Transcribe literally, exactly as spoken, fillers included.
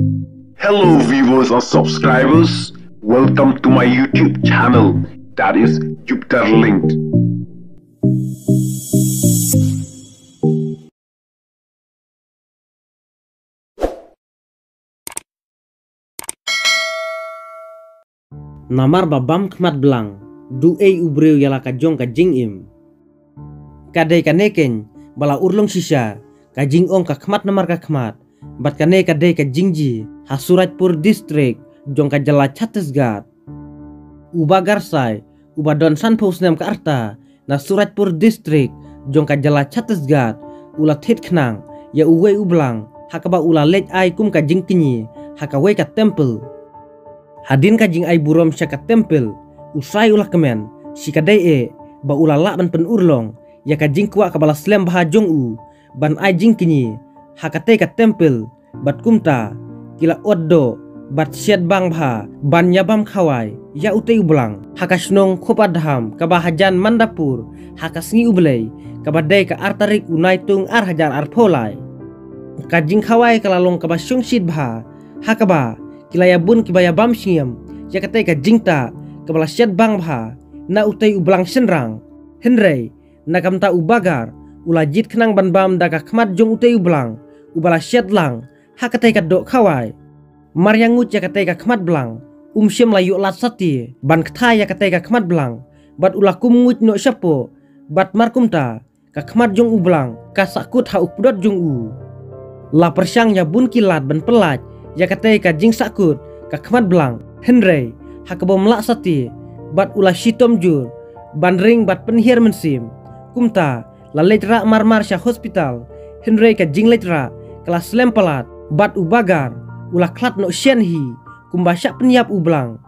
Hello, viewers and subscribers. Welcome to my YouTube channel, that is Jupiter Linked. Namar ba bam khmat blang, du ei u briew ïa la ka jong ka jingim. Ka dei kane keiñ ba la urlong shisha, ka jingong ka khmat namar ka khmat, bad kane ka dei ka jingjia ha Surajpur district jong ka jylla Chhattisgarh. U Bah Garsai, uba don sanphew snem ka rta, na Surajpur district jong ka jylla Chhattisgarh, u la thied khnang ïa uwei u blang ha kaba u la leit ai kum ka jingkñi ha kawei ka temple. Hadien ka jingai burom sha ka temple, u Sai u la kmen shi ka dei eh ba u la lah ban pynurlong ïa ka jingkwah kaba la slem bha jong u ban ai jingkñi ha katei ka temple, bad kumta ki la ot doh bad shet bang bha ban ïabam khawai ïa utei u blang ha ka shnong Khopadham kaba hajan Mandapur ha ka sngi U Blei kaba dei ka ar tarik u Naitung ar hajar arphew lai. Ka jingkhawai ka la long kaba shongshit bha ha kaba ki la ïa bun kiba ïabam shngiam ïa katei ka jingtah kaba la shet bang bha na utei u blang shynrang. Hynrei na ka bynta u Bah Gar, u la jied khnang ban bam da ka khmat jong utei u blang uba la shet lang ha katei ka doh khawai. Mar ïa nguid ïa katei ka khmat blang, um shym la ïoh lad satia ban kthai ïa katei ka khmat blang, bad u la kum nguid noh shapoh, bad mar kumta ka khmat jong u blang ka sahkut ha u kpdot jong u. La pyrshang ïa bun ki lad ban pyllait ïa katei ka jingsahkut ka khmat blang, hynrei ha kabym lah satia, bad u la shitom jur ban ring bad pynhiar mynsiem. Kumta la leit rah marmar sha hospital, hynrei ka jingleit rah ka la slem palat, bad u Bah Gar u la khlad noh shen hi kumba shah pynïap u blang.